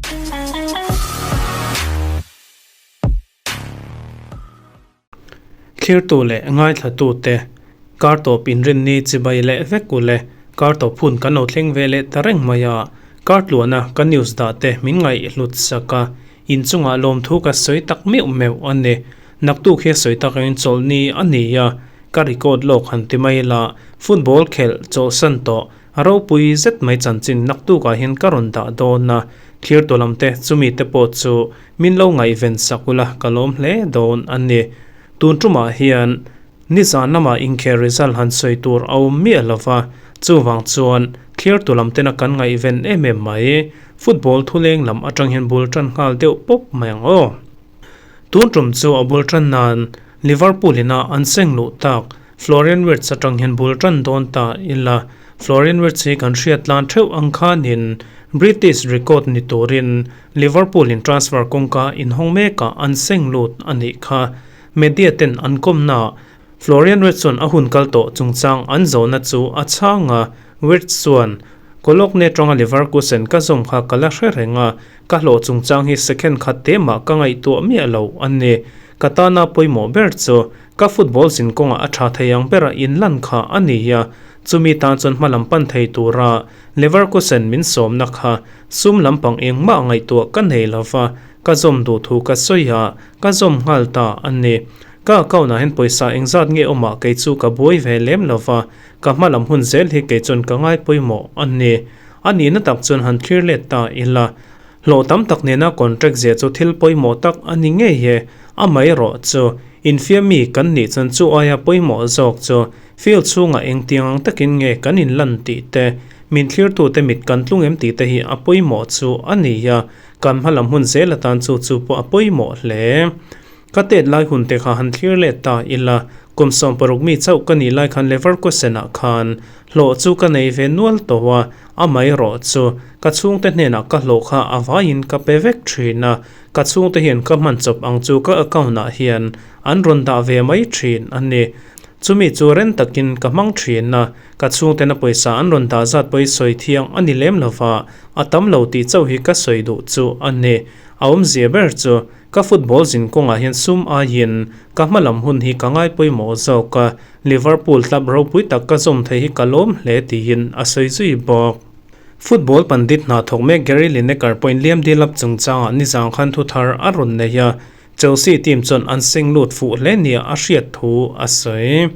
Thlirtu leh ngaithlatute kar tawp inrinni chibai leh vek u le. Kar tawp hun kan lo thleng ve leh ta reng mai a, kar tluana ka news dah te min ngaihhlut sak a, inchungah lawmthu ka sawi tak meuh meuh a ni. Naktuk hi sawi tak angin chawlhni a ni a, ka record lawk han ti mai la, football khelh chawlhsan tawh A ropui zet mai chanchin naktukah hian ka rawn dah dawn a, thlir tu lam te chumi te pawh chu min lo ngaihven sak ula ka lawm hle dawn a ni. Tun tumah hian nizan lamah inkhel result han sawi tur a awm miah lo va, chuvang chuan thlir tu lam tena kan ngaihven em em mai. Football thuleng lam atang hian bul tan nghal deuh pawp mai ang aw. Tun tum chu a bul tan nan Liverpool ina an seng luh tak Florian Wirtz atang hian bul tan dawn ta ila, Florian Wirtz hi kan hriat tlan theuh ang khanin British record ni turin Liverpool in transfer kawngka inhawng mekah an seng lut a nih kha. Media ten an kawmnaah Florian Wirtz chuan a hun kal tawh chungchang an zawhna chu a chhang a, Wirtz chuan, Cologne atanga Leverkusen ka zawm kha ka la hre reng a, Ka hlawh chungchang hi second khat te mah ka ngaihtuah miah lo a ni. Ka tana pawimawh ber chu ka football zin kawngah a tha thei ang bera inlan kha a ni a, chumi tan chuan hma lam pan thei tura Leverkusen min sawmna kha sum lampang engmah ngaihtuah ka nei lo va, ka zawm duh thu ka sawi a, ka zawm nghal ta a ni. Ka account ah hian pawisa engzat nge awmah kei chu ka buai ve lem lo va, ka hma lam hun zel hi kei chuan ka ngai pawimawh a ni. A nihna tak chuan han thlir let ta ila, hlawh tam tak nena contract zia chu thil pawimawh tak a ni ngei e. Amaherawh chu, infiam mi kan nih chuan chu aia pawimawh zawk chu field chhungah engtiang ang takin nge kan inlan tih te, min thlirtute mit kan tlung em tih te hi a pawimawh chu a ni a, kan hmalam hun zel atan chu chu pawh a pawimawh hle. Ka tet lai hun te kha han thlir let ta ila, kum 16 mi chauh ka nih lai khan Leverkusen-ah khan hlawh chu ka nei ve nual tawh a, amaherawh chu ka chhungte hnenah ka hlawh kha a vaiin ka pe vek thin a, ka chhungte hian ka hman chawp ang chu ka account-ah hian an rawn dah ve mai thin a ni. Chumi chu ren takin ka hmang thin a, ka chhungtena pawisa an rawn dah zat pawh i sawi thiang a ni lem lova, a tam lo tih chauh hi ka sawi duh chu a ni. A awmzia ber chu Ka football zin kawngah hian sum aiin ka hma lam hun hi ka ngai pawimawh zawk a, Liverpool club ropui tak ka zawm thei hi ka lawm hle tiin a sawi zui bawk. Football pandit hna thawk mek Gary Lineker pawhin Liam Delap chungchangah nizang khan thu thar a rawn nei a, Chelsea team chuan an seng lut fuh hle nia a hriat thu a sawi.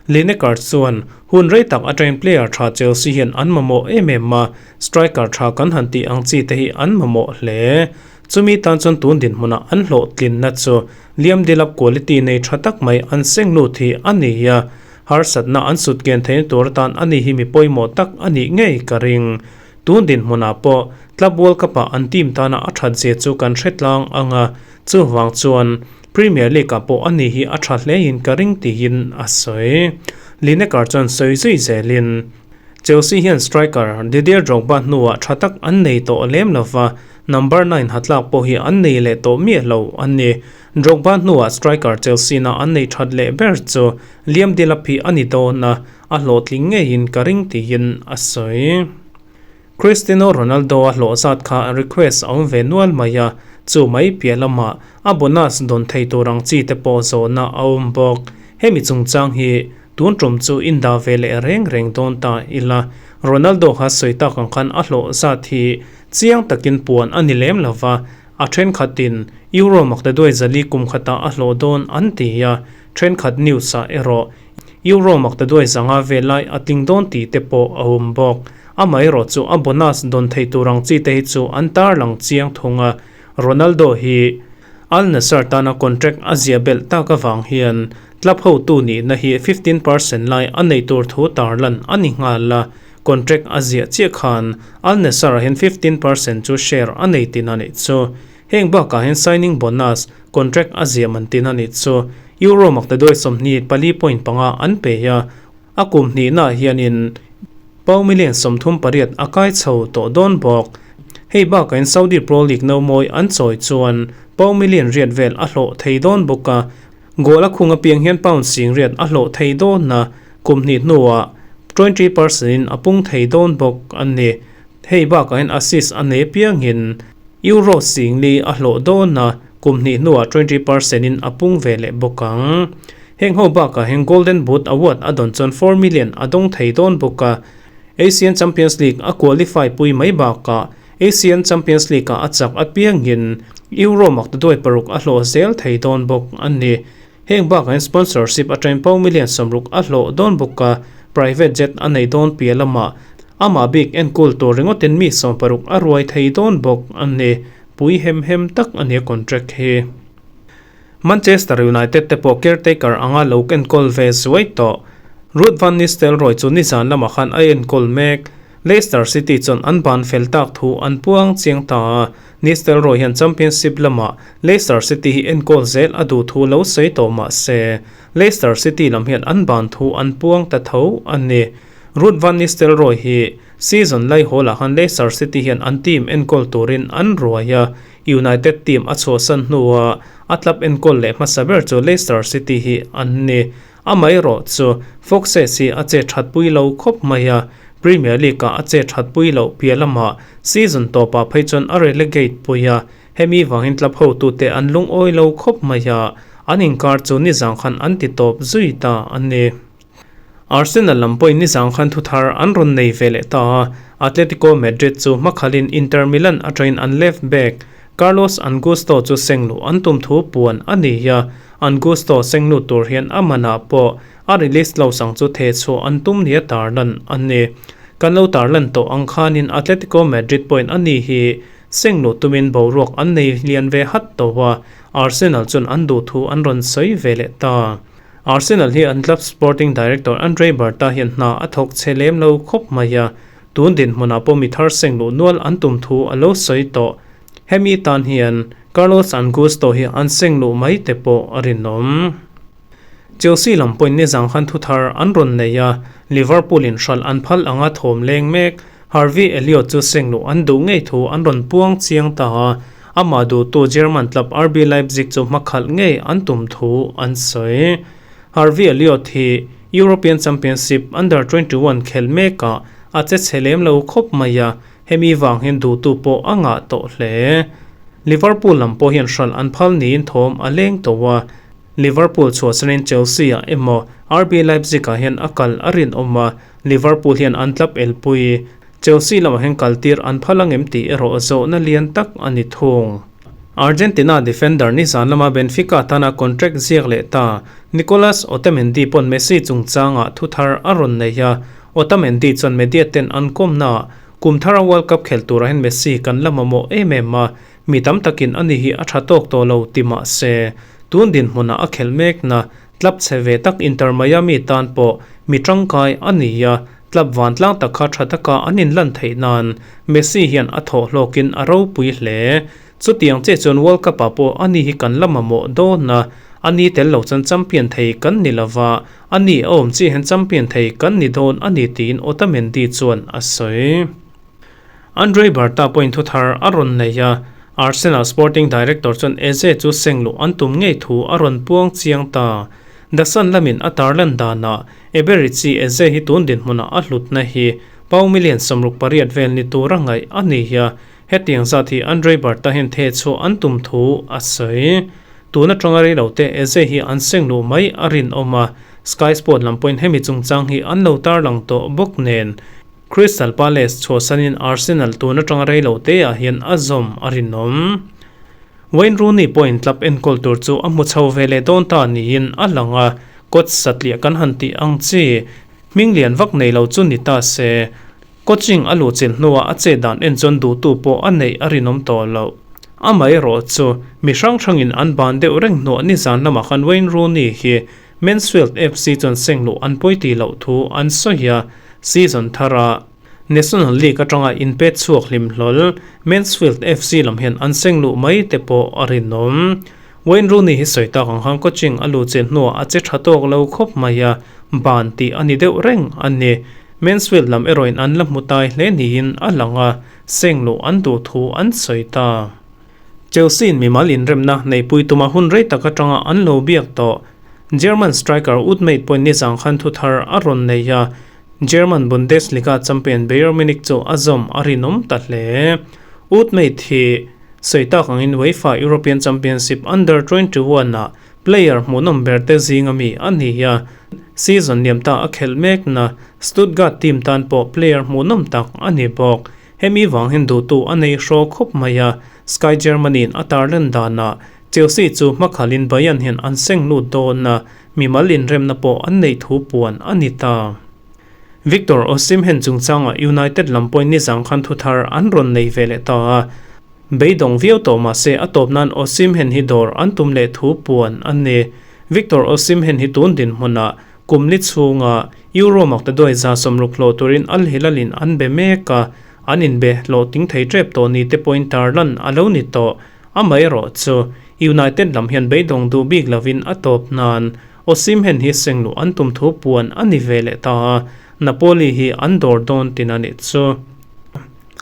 Lineker chuan, Hun rei tak atangin player tha Chelsea hian an mamawh em em a, striker tha kan han tih ang chi te hi an mamawh hle. Chumi tan chuan tun dinhmunah an hlawhtlinna chu Liam Delap quality nei tha tak mai an seng lut hi a ni a, harsatna an sut ken theihna tur atan a ni hi mi pawimawh tak a nih ngei ka ring. Tun dinhmunah pawh Club World Cup-ah an team tana a that zia chu kan hre tlang ang a, chuvang chuan Premier League-ah pawh a ni hi a tha hlein ka ring tiin a sawi. Lineker chuan sawi zui zelin. Chelsea hian striker Didier Drogba hnuah tha tak an nei tawh lem lova, number 9 hatlak pawh hi an nei leh tawh miah lo a ni. Drogba hnuah striker Chelsea na an nei that leh ber chu Liam Delap hi a ni dawn a, a hlawhtling ngeiin ka ring tiin a sawi. Cristiano Ronaldo a hlawh zat kha request a awm ve nual mai a, chu mai piah lamah a bonus dawn thei tur ang chi te pawh zawhna a awm bawk. Hemi chungchang hi Tun tum chu in dah ve leh reng reng dawn ta ila, Ronaldo kha sawi tak ang khan a hlawh zat hi chiang takin puan a ni lem lova, a thenkhatin Euro maktaduai zali kum khatah a hlawh dawn an ti a, thenkhat news ah erawh Euro maktaduai zanga ve lai a tling dawn tih te pawh a awm bawk. Amaherawh chu a bonus dawn thei tur ang chi te hi chu an tarlang chiang thung a, Ronaldo hi Al Nassr tana contract a ziah belh tak avang hian club hotu nihna hi 15% lai a neih tur thu tarlan a ni nghal a, contract a ziah chiah khan Al Nassr-ah hian 15% chu share a nei tin a nih chu. Heng bakah hian signing bonus, contract a ziah man tin a nih chu Euro maktaduai 24.5 an pe a, a kum hnihnaah hianin Pau million 38 a kai chho tawh dawn bawk. Hei bakah hian Saudi Pro League no mawi an chawi chuan pau million riat vel a hlawh thei dawn bawk a, goal a khung apiang hian pound sing riat a hlawh thei dawn a, kum hnih hnuah 20% in a pung thei dawn bawk a ni. Hei bakah hian assist a nei apiangin. Euro 40 a hlawh dawn a, kum hnih hnuah 20 percent in a pung ve leh bawk ang. Heng ho bakah hian Golden Boot Award a dawn chuan 4 million a dawng thei dawn bawk a. Asian Champions League a qualify pui mai bakah Asian Champions League a a chak apiangin Euro 600 a hlawh zel thei dawn bawk a ni. Heng bakah hian sponsorship atangin pound million 60 a hlawh dawn bawk a, private jet a nei dawn piah lamah amah bik enkawl tur ringawtin mi 60 a ruai thei dawn bawk a ni. Pui hem hem tak a ni a contract hi. Manchester United te pawh caretaker anga lo enkawl ve zuai tawh. Ruud van Nistelrooy chu nizan lamah khan a enkawl mek. Leicester City chuan an ban fel tak thu an puang chiang ta a. Nistelrooy hian Championship lamah Leicester City hi enkawl zel a duh thu lo sawi tawh mah se, Leicester City lam hian an ban thu an puang ta tho a ni. Ruud van Nistelrooy hi season lai hawlah khan Leicester City hian an team enkawl turin an ruai a. United team a chhuahsan hnuah a club enkawl leh hmasa ber chu Leicester City hi an ni. Amaherawh chu Foxes hi a che thatpui lo khawp mai a, Premier League-ah a che thatpui loh piah lamah season tawpah phei chuan a relegate pui a, hemi vangin club hotute an lungawi lo khawp mai a, an inkar chu nizang khan an ti tawp zui ta a ni. Arsenal lam pawhin nizang khan thuthar an rawn nei ve leh ta a, Atletico Madrid chu hmakhalin Inter Milan atangin an left back Carlos Angusto chu sengluh an tum thu puan a ni a, Angusto senglut tur hian a manah pawh a release lo sang chu theh chhuah an tum nia tarlan a ni. Kan lo tarlan tawh ang khanin Atletico Madrid pawhin a ni hi sengluh tumin boruak an nei lian ve hat tawh a, Arsenal chuan an duh thu an rawn sawi ve leh ta. Arsenal hi an club sporting director Andre Berta hian hna a thawk chhe lem lo khawp mai a, tun dinhmunah pawh mi thar sengluh nual an tum thu a lo sawi tawh. Hemi tan hian Carlos Augusto hi an sengluh mai te pawh a rinawm. Chelsea lam pawhin nizang khan thuthar an rawn nei a, Liverpool in hralh an phal anga thawm leng mek. Harvey Elliott chu sengluh an duh ngei thu an rawn puang chiang ta a, amah duhtu German club RB Leipzig chu hmakhalh ngei an tum thu an sawi. Harvey Elliott hi European Championship Under 21 khel mekah a che chhe lem lo khawp mai a, hemi vang hian duhtu pawh a ngah tawh hle. Liverpool lam pawh hian hralh an phal niin thawm a leng tawh a, Liverpool chhuahsanin Chelsea-ah emaw RB Leipzig-ah hian a kal a rinawm a, Liverpool hian an club elpui Chelsea lamah hian kaltir an phal angem tih erawh zawhna lian tak a ni thung. Argentina defender nizan lama Benfica tana contract ziak leh ta Nicolas Otamendi pawn Messi chungchangah thuthar a rawn nei a, Otamendi chuan media ten an kawmnaah kum thara World Cup khel turah hian Messi kan la mamawh em em a, mi tam takin ani hi a tha tawk tawh lo ti mah se, tun dinhmunah a khelh mekna Club chhe ve tak Inter Miami tan pawh mi tangkai a ni a, club vantlang tak kha tha taka an inlan theih nan Messi hian a thawh hlawkin a ropui hle. Chutiang che chuan World Cup-ah pawh ani hi kan la mamawh dawn a, ani tel lo chuan champion thei kan ni lova, ani a awm chiah hian champion thei kan ni dawn a ni tiin Otamendi chuan a sawi. Andre Berta pawhin thuthar a rawn nei a, Arsenal sporting director chuan Eze chu sengluh an tum ngei thu a rawn puang chiang ta. The Sun lamin a tarlan danah Eberechi Eze hi tun dinhmunah a hlutna hi pound million 68 vel ni tura ngaih a ni a, hetiang zat hi Andre Berta hian theh chhuah an tum thu a sawi. Tun atanga rei lo te Eze hi an sengluh mai a rinawm a, Sky Sport lam pawhin hemi chungchang hi an lo tarlang tawh bawk nen. Crystal Palace chhuahsanin Arsenal tun atanga rei lo te ah hian a zawm a rinawm. Wayne Rooney pawhin club enkawl tur chu a hmu chho ve leh dawn ta niin a lang a, coach satliah kan han tih ang chi hming lian vak nei lo chu ni ta se, coaching a luhchilh hnuah a chet dan en chuan duhtu pawh a neih a rinawm tawh loh. Amaherawh chu mi hrang hrangin an ban deuh reng hnuah nizan lamah khan Wayne Rooney hi Mansfield FC chuan sengluh an pawi tih loh thu an sawi a, season thara National League atanga inpet chhuak hlim hlawl Mansfield FC lam hian an sengluh mai te pawh a rinawm. Wayne Rooney hi sawi tak ang khan coaching a luh chin hnuah a che tha tawk lo khawp mai a, ban tih a ni deuh reng a ni. Mansfield lam erawhin an la hmu tai hle niin a lang a, sengluh an duh thu an sawi ta. Chelsea-in mimal inremna neihpui tuma hun rei tak atanga an lo biak tawh. German striker Utmate pawhin nizang khan thuthar a rawn nei a, German Bundesliga champion Bayern Munich chu a zawm a rinawm ta hle. Utmate hi Sawi tak angin UEFA European Championship Under 21 ah player hmuhnawm ber te zinga mi a ni a, season liam ta a khelh mekna Stuttgart team tan pawh player hmuhnawm tak a ni bawk. Hemi vang hian duhtu a nei hraw khawp mai a, Sky Germany-in a tarlan danah Chelsea chu hmakhalin Bayern hian an seng lut dawn a, mimal inremna pawh an neih thu puan a ni ta. Victor Osimhen chungchanga United lam pawhin nizang khan thuthar an rawn nei ve leh ta a, beidawng viau tawh mah se a tawp nan Osimhen hi dawr an tum leh thu puan a ni. Victor Osimhen hi tun dinhmunah kum li chhunga Euro maktaduai 160 hlawh turin Al Hilal in an be mek a, an inbe hlawhtling thei tep tawh ni te pawhin tarlan a lo ni tawh. Amaherawh chu United lam hian beidawng duh bik lovin a tawp nan Osimhen hi sengluh an tum thu puan a ni ve leh ta a, Napoli hi an dawr dawn tin a nih chu.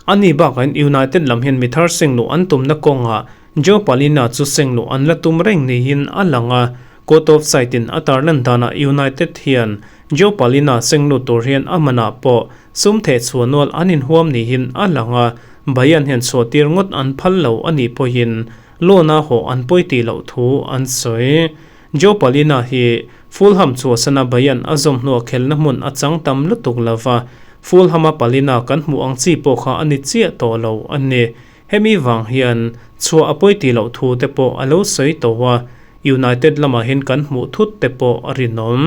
A ni bakain United lam hian mi thar sengluh an tumna kawngah Joe Palina chu sengluh an la tum reng niin a lang a, Court of Side in a tarlan danah United hian Joe Palina senglut tur hian a manah pawh sum theh chhuah nual an inhuam niin a lang a, Bayern hian chhuahtir ngawt an phal lo a nih pawhin loan a hawh an pawi tih loh thu an sawi. Joe Palina hi Fulham chhuahsana Bayern a zawm hnuah khelna hmun a chang tam lutuk lo va, Fulham-a Palina kan hmuh ang chi pawh kha a ni chiah tawh lo a ni. Hemi vang hian chhuah a pawi tih loh thu te pawh a lo sawi tawh a, United lamah hian kan hmuh thut te pawh a rinawm.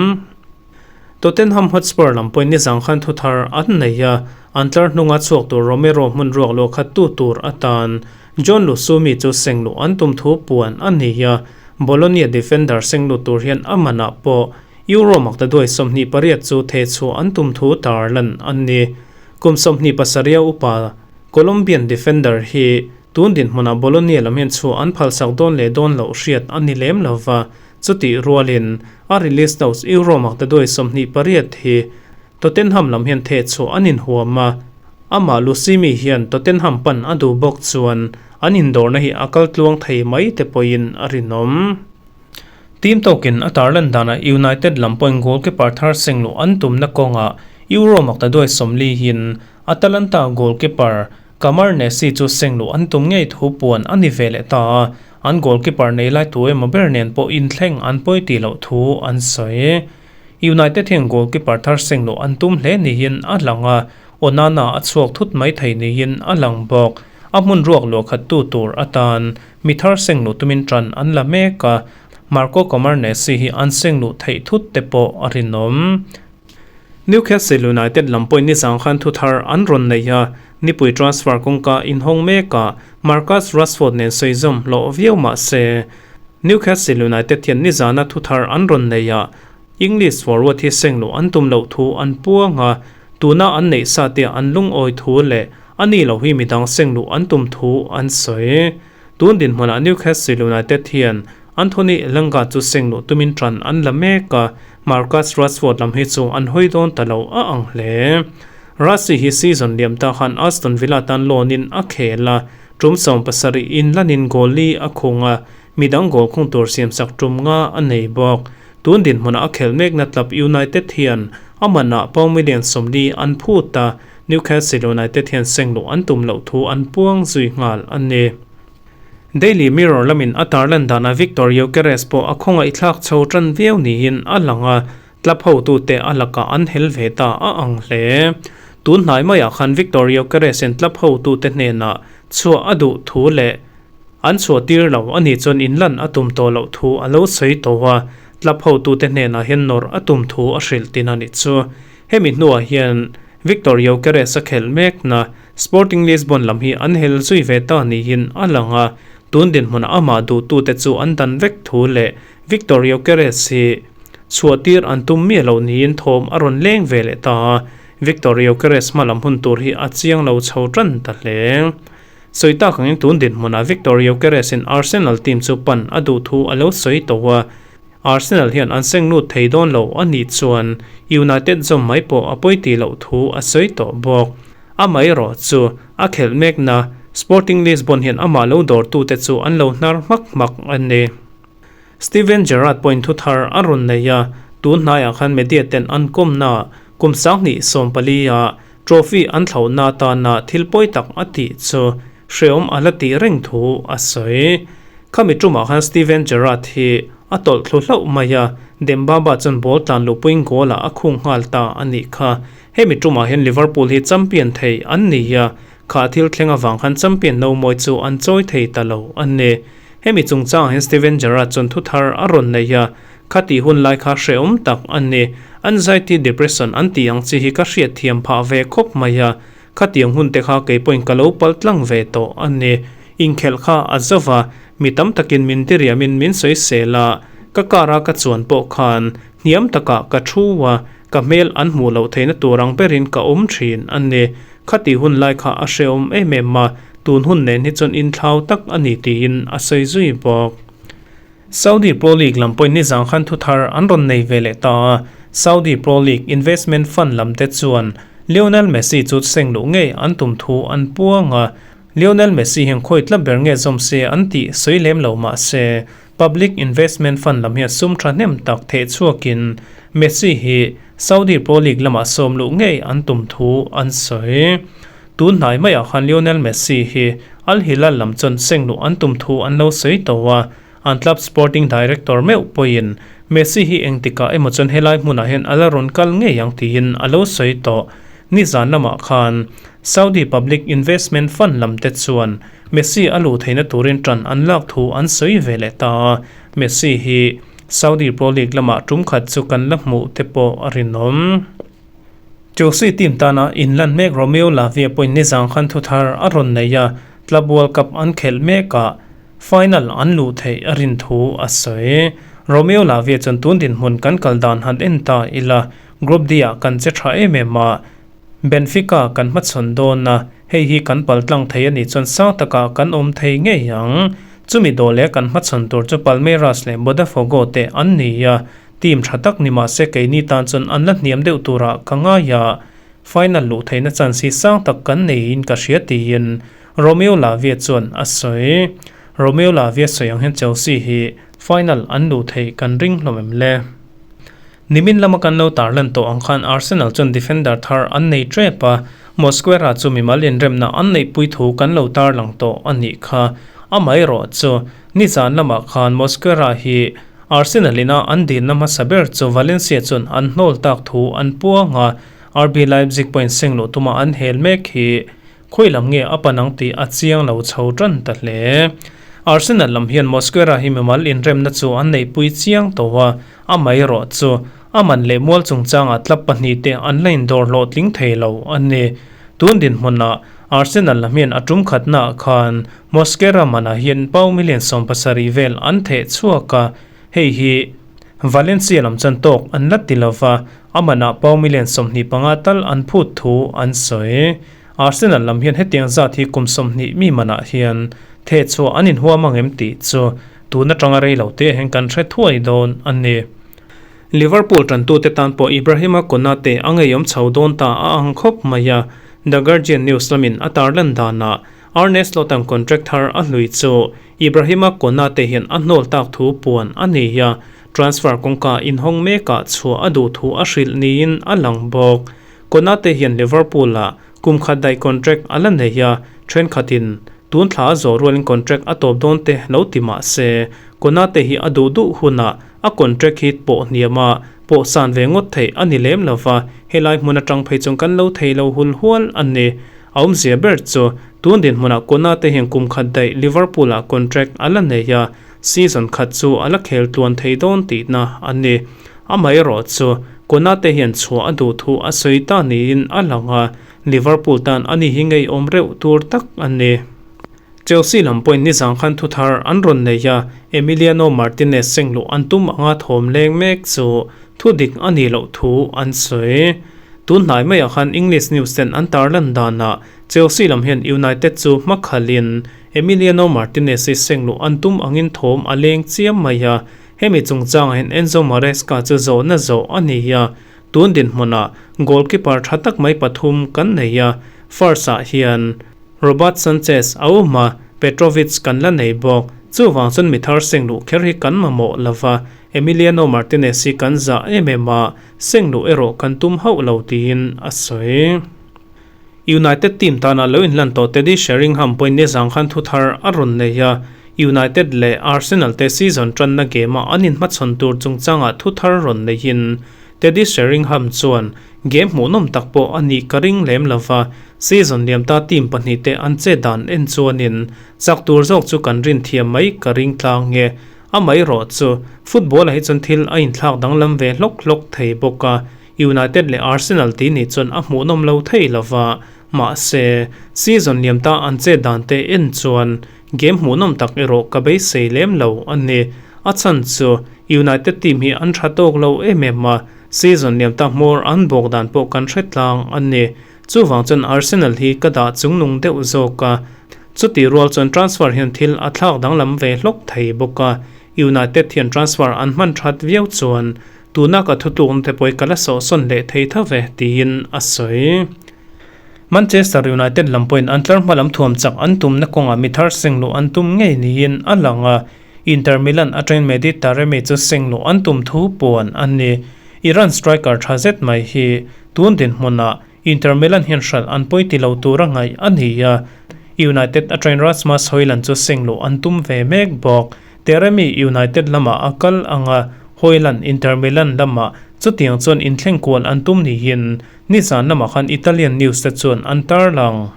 Tottenham Hotspur lam pawhin nizang khan thuthar an nei a, an tlar hnunga chhuak tur Romero hmun ruak luah khat tu tur atan John Lusumi chu sengluh an tum thu puan a ni a, Bologna defender senglut tur hian a manah pawh Euro maktaduai 28 chu thehchhuah an tum thu tarlan a ni. Kum 27 upa Colombian defender hi tun dinhmunah Bologna lam hian chhuah an phalsak dawn leh dawn loh hriat a ni lem lova, chutih rualin a release notes Euro maktaduai 28 hi Tottenham lam hian thehchhuah an inhuam a, amah Lusimi hian Tottenham pan a duh bawk chuan an indawrna hi a kal tluang thei mai te pawhin a rinawm. Team tawkin a tarlan danah United lam pawhin goalkeeper thar sengluh an tumna kawngah Euro maktaduai 40 in Atalanta goalkeeper Kamar Nessi chu sengluh an tum ngei thu puan a ni ve leh ta a, an goalkeeper nei lai tu emaw ber nen pawh inthleng an pawi tih loh thu an sawi. United hian goalkeeper thar sengluh an tum hle niin a lang a, Onana a chhuak thut mai thei niin a lang bawk. A hmun ruak luah khat tu tur atan mi thar sengluh tumin tan an la mek a, Marco Camoranesi hi an sengluh theih thut te pawh a rinawm. Newcastle United lam pawhin nizang khan thuthar an rawn nei a, nipui transfer kawngka inhawng mekah Marcus Rashford nen sawizawm hlawh viau mah se, Newcastle United hian nizana thuthar an rawn nei a, English forward hi sengluh an tum loh thu an puang a, tuna an neih sa te an lungawi thu leh a ni lo hi midang sengluh an tum thu an sawi. Tun dinhmunah Newcastle United hian Anthony Elanga chu sengluh tumin tan an la mek a, Marcus Rashford lam hi chu an hawi dawn ta lo a ang hle. Rassi hi season liam ta khan Aston Villa tan loan in a khel a, tum 70 in lanin goal li a khung a, midang goal khung tur siamsak tum nga a nei bawk. Tun dinhmunah a khelh mekna club United hian a manah pound million 40 an phut a, Newcastle United hian sengluh an tum loh thu an puang zui nghal a ni. Daily Mirror lamin a tarlan danah Viktor Gyokeres pawh a khawngaih thlak chho tan viau niin a lang a, club hotute a lakah an hel ve ta a ang hle. Tun hnai maiah khan Viktor Gyokeres in club hotute hnenah chhuah a duh thu leh an chhuah tir lo a nih chuan inlan a tum tawh loh thu a lo sawi tawh a, club hotute hnenah hian nawrh a tum thu a hrilh tin a nih chu. Hemi hnuah hian Viktor Gyokeres a khelh mekna Sporting Lisbon lam hi an hel zui ve ta niin a lang a, tun dinhmunah amah duhtute chu an dan vek thu leh Viktor Gyokeres hi chhuahtir an tum miah loh niin thawm a rawn leng ve leh ta a, Viktor Gyokeres hma lam hun tur hi a chiang lo chho tan ta hle. Sawi tak angin tun dinhmunah Viktor Gyokeres in Arsenal team chu pan a duh thu a lo sawi tawh a, Arsenal hian an seng lut thei dawn lo a nih chuan United zawm mai pawh a pawi tih loh thu a sawi tawh bawk. Amaherawh chu a khelh mekna Sporting Lisbon hian amah lo dawrtute chu an lo hnar hmak hmak a ni. Steven Gerrard pawhin thu thar a rawn nei a, tun hnaiah khan media ten an kawmna kum 2014 a trophy an thlauhna atana thil pawi tak a tih chu. hreawm a la tih reng thu a sawi. Khami tumah khan Steven Gerrard hi a tawlh thlu hlauh mai a, Demba Ba chuan ball tlan luhpuiin goal ah a khung nghal ta a nih kha. Hemi tumah hian Liverpool hi champion thei an ni a, kha thil thleng avang khan champion no mawi chu an chawi thei ta lo a ni. Hemi chungchangah hian Steven Gerrard chuan thu thar a rawn nei a, Khati hun lai kha hrehawm tak a ni. Anxiety depression an tih ang chi hi ka hriat thiam phah ve khawp mai a. Khatiang hun te kha kei pawhin ka lo pal tlang ve tawh a ni. Inkhelh kha a zo va, mi tam takin min diriamin min sawi sel a. Ka car a ka chuan pawh khan hniam takah ka thu a, ka hmel an hmuh loh theihna tur ang berin ka awm thin a ni. Khati hun lai kha a hrehawm em em a, tun hun nen hi chuan inthlau tak a ni tiin a sawi zui bawk. Saudi Pro League lam pawhin nizang khan thu thar an rawn nei ve leh ta a, Saudi Pro League Investment Fund lam te chuan Lionel Messi chu seng luh ngei an tum thu an puang a, Lionel Messi hian khawi tla ber nge zawm se an tih sawi lem lo mah se, Public Investment Fund lam hian sum thahnem tak theh chhuakin Messi hi Saudi Pro League lamah sawm luh ngei an tum thu an sawi. Tun hnai maiah khan Lionel Messi hi Al Hilal lam chuan seng luh an tum thu an lo sawi tawh a, an club sporting director meuh pawhin Messi hi engtikah emaw chuan helai hmunah hian a la rawn kal ngei ang tiin a lo sawi tawh. Nizan lamah khan Saudi Public Investment Fund lam te chuan Messi a luh theihna turin ṭan an lak thu an sawi ve leh ta a, Messi hi Saudi Pro League lamah ṭum khat chu kan la hmuh te pawh a rinawm. Chelsea team tana inlan mek Romeo Lavia pawhin nizang khan thu thar a rawn nei a, Club World Cup an khelh mekah final an luh theih a rin thu a sawi. Romeo Lavia chuan tun dinhmun kan kal dan han en ta ila, Group D-ah kan che tha em em a, Benfica kan hmachhawn dawn a, hei hi kan paltlang thei a nih chuan sang takah kan awm thei ngei ang. Chumi dawh leh kan hmachhawn tur chu Palmeiras leh Botafogo te an ni a, Team tha tak ni mah se keini tan chuan an la hniam deuh turah ka ngai a, final luh theihna chance hi sang tak kan neiin ka hria tiin Romeo Lavia chuan a sawi. Romeo Lavia sawi ang hian Chelsea hi final an luh theih kan ring hlawm em le? Nimin lama kan lo tarlan tawh ang khan Arsenal chuan defender thar an nei tep a, Mosquera chu mimal inremna an neihpui thu kan lo tarlang tawh a nih kha. Amaherawh chu nizan lamah khan Mosquera hi Arsenal ina an dinna hmasa ber chu Valencia chuan an hnawl tak thu an puang a, RB Leipzig pawhin seng luh tuma an hel mek hi khawi lam nge a pan ang tih a chiang lo chho tan ta hle. Arsenal lam hian Mosquera hi mimal inremna chu an neihpui chiang tawh a, amaherawh chu a man leh mual chungchangah club pahnihte an la indawr hlawhtling thei lo a ni. Tun dinhmunah Arsenal lam hian a tum khatnaah khan Mosquera manah hian pau million 70 vel an theh chhuak a, hei hi Valencia lam chuan tawk an la ti lova, a manah pau million 25 tal an phut thu an sawi. Arsenal lam hian hetiang zat hi kum 20 mi manah hian theh chhuah an inhuam ang em tih chu tun atanga rei lo te hian kan hre thuai dawn a ni. Liverpool tantute tan pawh Ibrahima Konate a ngeiawm chho dawn ta a ang khawp mai a, The Guardian news lamin a tarlan danah Arne Slot-a'n contract thar a hlui chu Ibrahima Konate hian a hnawl tak thu puan a nei a, transfer kawngka inhawng mekah chhuah a duh thu a hrilh niin a lang bawk. Konate hian Liverpool-ah kum khat daih contract a la nei a, thenkhatin tun thla a zawh rualin contract a tawp dawn te lo ti mah se, Konate hi a duh duh hunah A contract hi pawh hniam a, pawh san ve ngawt theih a ni lem lo va, helai hmun atang phei chuan kan lo thei lo hul hual a ni. A awmzia ber chu, tun dinhmunah Konate hian kum khat daih Liverpool-ah contract a la nei a, season khat chu a la khel tluan thei dawn tihna a ni. Amaherawh chu, Konate hian chhuah a duh thu a sawi ta niin a lang a, Liverpool tan a ni hi ngeiawm reuh tur tak a ni. Chelsea lam pawhin nizang khan thu thar an rawn nei a, Emiliano Martinez seng luh an tum anga thawm leng mek chu thu dik a nih loh thu an sawi. Tun hnai maiah khan English news ten an tarlan danah Chelsea lam hian United chu hma khalhin Emiliano Martinez hi seng luh an tum angin thawm a leng chiam mai a, hemi chungchangah hian Enzo Maresca chu zawhna zawh a ni a, tun dinhmunah goalkeeper tha tak mai pathum kan nei a, first-ah hian Robert Sanchez a awm a, Petrovic kan la nei bawk. Chuvang chuan mi thar seng luh kher hi kan mamawh lo va, Emiliano Martinez hi kan zah em em a, seng luh erawh kan tum hauh lo tiin a sawi. United team tana lo inlan tawh Teddy Sheringham pawhin nizang khan thu thar a rawn nei a, United leh Arsenal te season tanna game-a an inhmachhawn tur chungchangah thu thar rawn neihin Teddy Sheringham chuan game hmuhnawm tak pawh a nih ka ring lem lova, season liamta team pahnihte an che dan en chuanin chak tur zawk chu kan rin thiam mai ka ring tlang e. Amaherawh chu football-ah hi chuan thil a inthlak danglam ve hlawk hlawk thei bawk a, United leh Arsenal tih nih chuan a hmuhnawm lo thei lova, mahse, season liam ta an chet dan te en chuan game hmuhnawm tak erawh ka beisei lem lo a ni. A chhan chu United team hi an tha tawk lo em em a, season liam ta hmawr an bawk dan pawh kan hre tlang a ni. Chuvang chuan Arsenal hi ka dah chungnung deuh zawk a, chutih rual chuan transfer hian thil a thlak danglam ve hlawk thei bawk a, United hian transfer an hman that viau chuan Tuna ka thutlukna te pawh hi ka la sawhsawn leh thei tho ve, tiin a sawi. Manchester United lam pawhin an tlar hma lam thuam chak an tumna kawngah mi thar seng luh an tum ngei niin a lang a, Inter Milan atangin Mehdi Taremi chu seng luh an tum thu puan a ni. Iran striker tha zet mai hi tun dinhmunah Inter Milan hian hralh an pawi ti lo tura ngaih a ni a, United atangin Rasmus Hojlund chu seng luh an tum ve mek bawk. Teremi United lamah a kal ang a, Hojlund Inter Milan lamah chutiang chuan inthleng kual an tum niin nizan lamah khan Italian news te chuan an tarlang.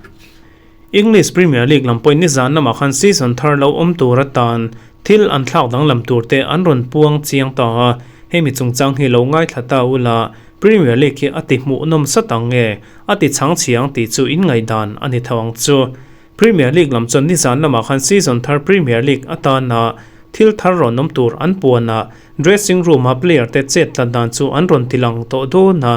English Premier League lam pawhin nizan lamah khan season thar lo awm tur atan thil an thlak danglam tur te an rawn puang chiang ta a, hemi chungchang hi lo ngaithla ta ula Premier League hi a ti hmuhnawm sat ang nge a ti chhang chhiang tih chu inngaihdan a ni tho ang chu. Premier League lam chuan nizan lamah khan season thar Premier League atana thil thar rawn awm tur an puan a, dressing room-a player te chet tlat dan chu an rawn ti lang tawh dawn a,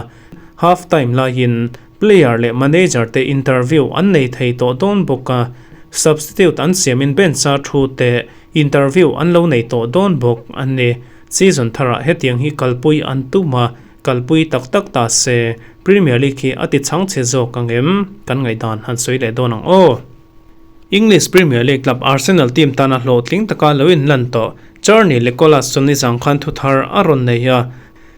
half time laiin player leh manager te interview an nei thei tawh dawn bawk a, substitute an siamin bench-a thu te interview an lo nei tawh dawn bawk a ni. Season tharah hetiang hi kalpui an tum a, Kalpui tak tak ta se, Premier League hi a ti chhang chhe zawk ang em? Kan ngaihdan han sawi leh dawn ang aw. English Premier League club Arsenal team tana hlawhtling taka lo inlan tawh Czerny Nicolas chu nizang khan thu thar a rawn nei a,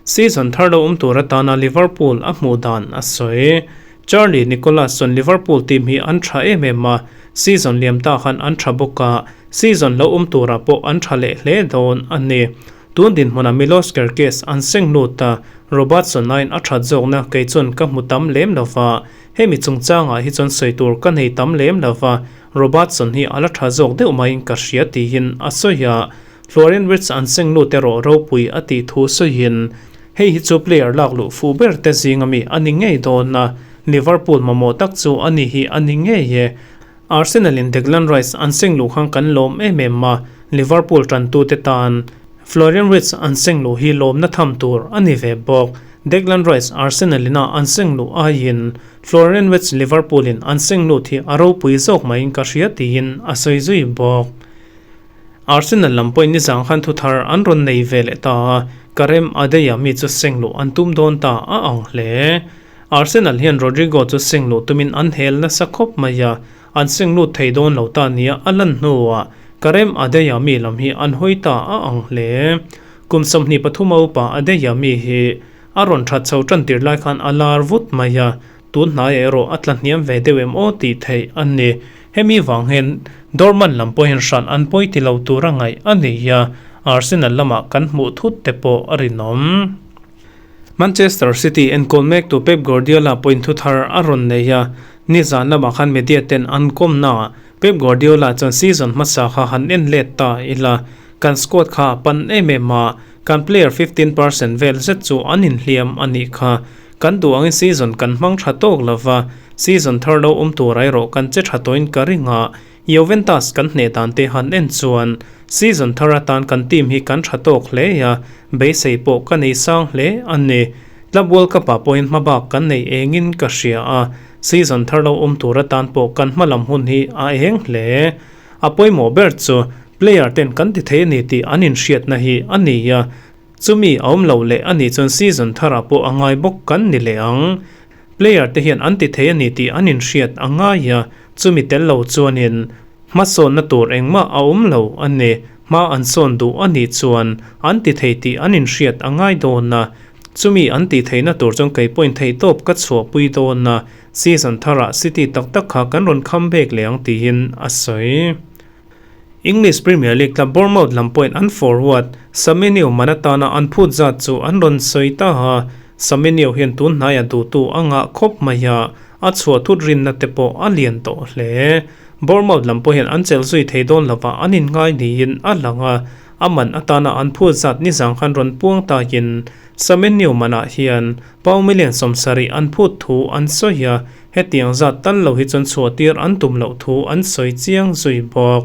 season thar lo awm tur atana Liverpool a hmuh dan a sawi. Czerny Nicolas chuan Liverpool team hi an tha em em a, season liam ta khan an tha bawk a, season lo awm turah pawh an tha leh hle dawn a ni. Tun dinhmunah Milos Kerkez an seng lut a, Robertson aiin a that zawkna kei chuan ka hmu tam lem lo va, hemi chungchangah hi chuan sawi tur ka nei tam lem lo va, Robertson hi a la tha zawk deuh maiin ka hria tiin a sawi a. Florian Wirtz an seng lut erawh ropui a tih thu sawiin, hei hi chu player lak luh fuh ber te zinga mi a ni ngei dawn a, Liverpool mamawh tak chu a ni hi a ni ngei e. Arsenal in Declan Rice an seng luh khan kan lawm em em a, Liverpool tantute tan Florian Wirtz an seng luh hi lawmna tham tur a ni ve bawk. Declan Rice Arsenal ina an seng luh aiin Florian Wirtz Liverpool in an seng lut hi a ropui zawk maiin ka hria tiin a sawi zui bawk. Arsenal lam pawhin nizang khan thuthar an rawn nei ve leh ta a, Karem Adeyemi chu seng luh an tum dawn ta a ang hle. Arsenal hian Rodrigo chu seng luh tumin an hel nasa khawp mai a, an seng lut thei dawn lo ta nia a lan hnuah Karem Adeyemi lam hi an hawi ta a ang hle. Kum 23 a upa Adeyemi hi a rawn that chho tan tir lai khan a lar vut mai a, tun hnaiah erawh a tla hniam ve deuh em aw tih theih a ni. Hemi vang hian Dortmund lam pawhin hran an pawi ti lo tura ngaih a ni a, Arsenal lamah kan hmuh thut te pawh a rinawm. Manchester City enkawl mektu Pep Guardiola pawhin thu thar a rawn nei a, nizan lamah khan media ten an kawmnaah Pep Guardiola chuan season hmasa kha han en let ta ila, kan squad kha a pan em em a, kan player 15% vel zet chu an inhliam a nih kha. Kan duh angin season kan hmang tha tawk lova, season thar lo awm tur erawh kan che tha tawhin ka ring a, Juventus kan hneh dan te han en chuan season thar atan kan team hi kan tha tawk hle a, beisei pawh ka nei sang hle a ni. Club World Cup ah pawhin hmabak kan nei engin ka hria a, season thar lo awm tur atan pawh kan hmalam hun hi a eng hle. A pawimawh ber chu player ten kan ti thei a ni tih an inhriatna hi a ni a, chumi a awm lo leh a nih chuan season tharah pawh a ngai bawk kan ni leh ang. Player te hian an ti thei a ni tih an inhriat a ngai a, chumi tel lo chuanin hmasawnna tur engmah a awm lo a ni. Hma an sawn duh a nih chuan an ti thei tih an inhriat a ngai dawn a. Chumi an tih theihna tur chuan kei pawhin theihtawp ka chhuahpui dawn a, season tharah City tak tak kha kan rawn kham bek leh ang tiin a sawi. English Premier League club Bournemouth lam pawhin an forward Semenyo man atana an phut zat chu an rawn sawi ta a, Semenyo hian tun hnaiah duhtu a ngah khawp mai a, a chhuah thut rinna te pawh a lian tawh hle. Bournemouth lam pawh hian an chelh zui thei dawn lova an inngai niin a lang a, A man atana an phut zat nizang khan rawn puang takin Semenyo manah hian pau million 70 an phut thu an sawi a, hetiang zat tal lo hi chuan chhuahtir an tum loh thu an sawi chiang zui bawk.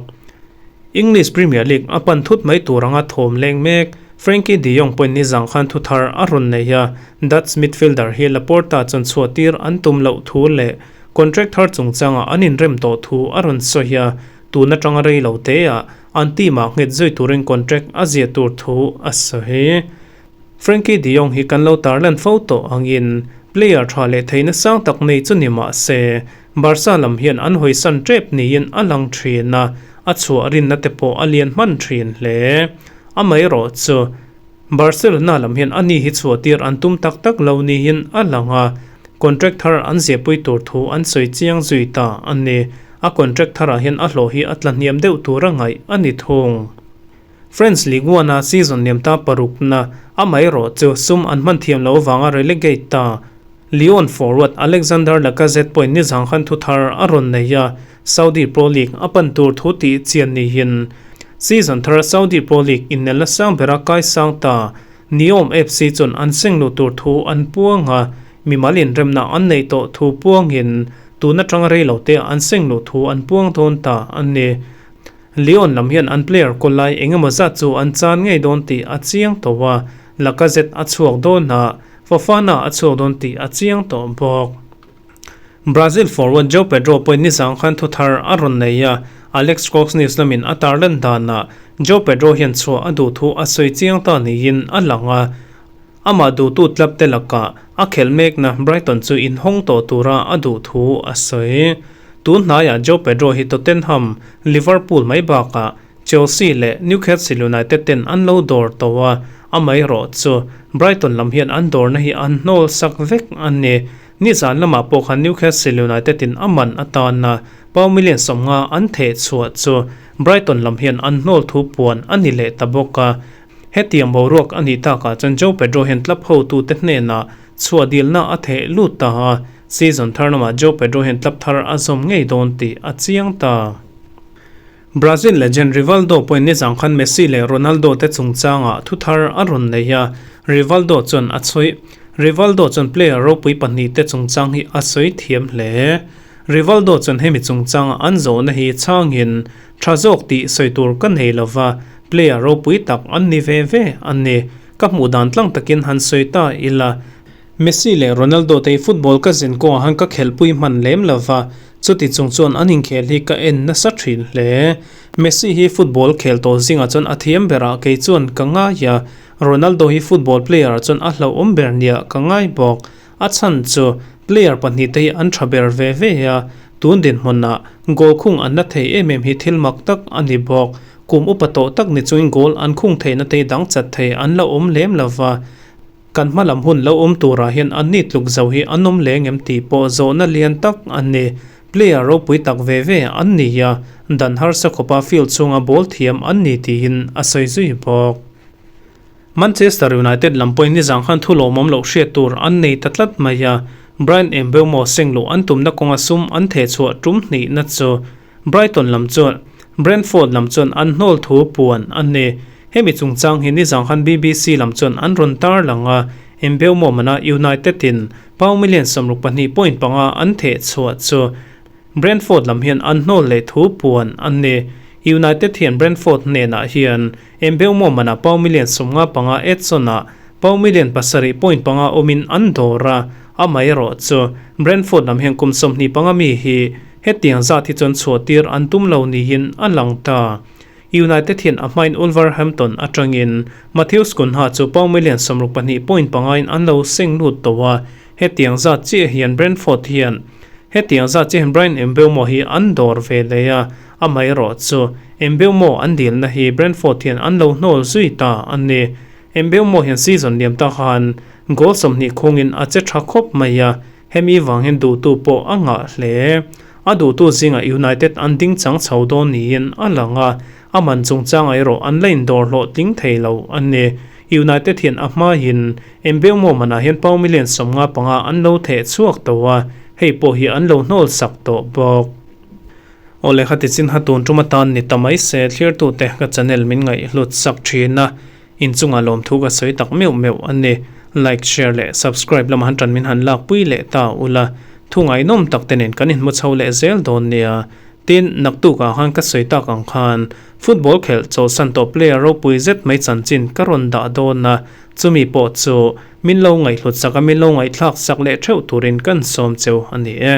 English Premier League a pan thut mai tur anga thawm leng mek Frenkie de Jong pawhin nizang khan thu thar a rawn nei a, Dutch midfielder hi Laporta chuan chhuahtir an tum loh thu leh contract thar chungchanga an inrem tawh thu a rawn sawi a, tun atanga rei lo teah An team ah nghet zui turin contract a ziah tur thu a sawi. Frenkie de Jong hi kan lo tarlan fo tawh angin player tha leh theihna sang tak nei chu ni mah se Barca lam hian an hawisan tep niin a lang thin a, a chhuah rinna te pawh a lian hman thin hle. Amaherawh chu Barcelona lam hian ani hi chhuah tir an tum tak tak lo niin a lang a, contract thar an ziahpui tur thu an sawi chiang zui ta a ni. A contract tharah hian a hlawh hi a tla hniam deuh tur a ngaih a ni thung. France Ligue 1-a season liamta parukna amaherawh chu sum an hman thiam loh avanga relegate ta. Lyon forward Alexander Lacazette pawhin nizang khan thu thar a rawn nei a, Saudi Pro League a pan tur thu tih chian niin season thara Saudi Pro League innelna sang bera kai sang ta Neom FC chuan an seng luh tur thu an puang a, mimal inremna an neih tawh thu puangin tun atanga rei lo te an seng luh thu an puang dawn ta a ni. Lyon lam hian an player kawl lai eng emaw zat chu an chan ngei dawn tih a chiang tawh a, Lacazette a chhuak dawn a, Fofana a chhuak dawn tih a chiang tawh bawk. Brazil forward Joao Pedro pawhin nizang khan thu thar a rawn nei a, Alex Cox News lamin a tarlan danah Joao Pedro hian chhuah a duh thu a sawi chiang ta niin a lang a, amah duhtu club te lakah a khelh mekna Brighton chu inhawng tawh tura a duh thu a sawi. Tun hnaiah Joao Pedro hi Tottenham, Liverpool mai bakah Chelsea leh Newcastle United ten an lo dawr tawh a, amaherawh chu Brighton lam hian an dawrna hi an hnawl sak vek a ni. Nizan lamah pawh khan Newcastle United in a man atana pau million 50 an theh chhuah chu Brighton lam hian an hnawl thu puan a ni leh ta bawk a. Hetiang boruak a nih takah chuan Joao Pedro hian club hotute hnenah chhuah dilna a theh lut ta a, season thar lamah Joao Pedro hian club thar a zawm ngei dawn tih a chiang ta. Brazil legend Rivaldo pawhin nizang khan Messi leh Ronaldo te chungchangah thu thar a rawn nei a, Rivaldo chuan a chhuih. Rivaldo chuan player ropui pahnih te chungchang hi a sawi thiam hle. Rivaldo chuan hemi chungchanga an zawhna hi chhangin tha zawk tih sawi tur ka nei lova, player ropui tak an ni ve ve a ni. Ka hmuh dan tlang takin han sawi ta ila. Messi leh Ronaldo te hi football ka zin kawngah khan ka khelhpui hman lem lova, chuti chung chuan an inkhel hi ka en nasa thin hle. Messi hi football khel tawh zingah chuan a thiam berah kei chuan ka ngai a, Ronaldo hi football player ah chuan a hlauhawm ber nia ka ngai bawk. A chhan chu player pahnih te hi an tha ber ve ve a, tun dinhmunah goal khung an la thei em em hi thil mak tak a ni bawk. Kum upa tawh tak ni chungin goal an khung theihna te hi dang chat thei an la awm lem lova. Kan hma lam hun lo awm turah hian an ni tluk zo hi an awm leng em tih pawh zawhna lian tak a ni. Player ropui tak ve ve an ni a, dan harsa khawpa field chhunga ball thiam an ni tiin a sawi zui bawk. Manchester United lam pawhin nizang khan thu lawmawm loh hriat tur an nei ta tlat mai a, Bryan Mbeumo sengluh an tumna kawnga sum an thehchhuah tum hnihna chu Brighton lam chuan Brentford lam chuan an hnawl thu puan a ni. Hemi chungchang hi nizang khan BBC lam chuan an rawn tar lang a, Mbeumo mana United in pound million 62.5 an theh chhuah chu Brentford lam hian an hnawl leh thu puan a ni. United hian Brentford hnenah hian Mbeumo mana pound million 55 Edson ah pound million 7.5 awmin an dawr a, amaherawh chu Brentford lam hian kum 25 mi hi Hetiang zat hi chuan chhuahtir an tum lo niin a lang ta. United hian a hmain Wolverhampton atangin Matheus Cunha chu pound million 62.5 in an lo seng lut tawh a, hetiang zat chiah hian Brentford hian hetiang zat chiah hian Bryan Mbeumo hi an dawr ve leh a, amaherawh chu Mbeumo an dilna hi Brentford hian an lo hnawl zui ta a ni. Mbeumo hian season liam ta khan Goal 20 khungin a che tha khawp mai a, hemi vang hian duhtu pawh a ngah hle. A duhtu zingah United an ding chang chho dawn niin a lang a, a man chungchangah erawh an la indawr hlawhtling thei lo a ni. United hian a hmain Mbeumo manah hian pound million 55 an lo theh chhuak tawh a, hei pawh hi an lo hnawl sak tawh bawk. Awle khati chin ha tun tum atan ni ta mai se thlirtute ka channel min ngaihhlut sak thin a, inchungah lawmthu ka sawi tak meuh meuh a ni. Like, share leh subscribe lamah han tan min han lakpui leh ta ula, thu ngaihnawm tak te nen kan inhmu chho leh zel dawn nia. Tin, naktukah khan ka sawi tak ang khan football khelh chawlhsan tawh player ropui zet mai chanchin ka rawn dah dawn a, chumi pawh chu min lo ngaihhlut sak a, min lo ngaihthlak sak leh theuh turin kan sawm cheu a ni e.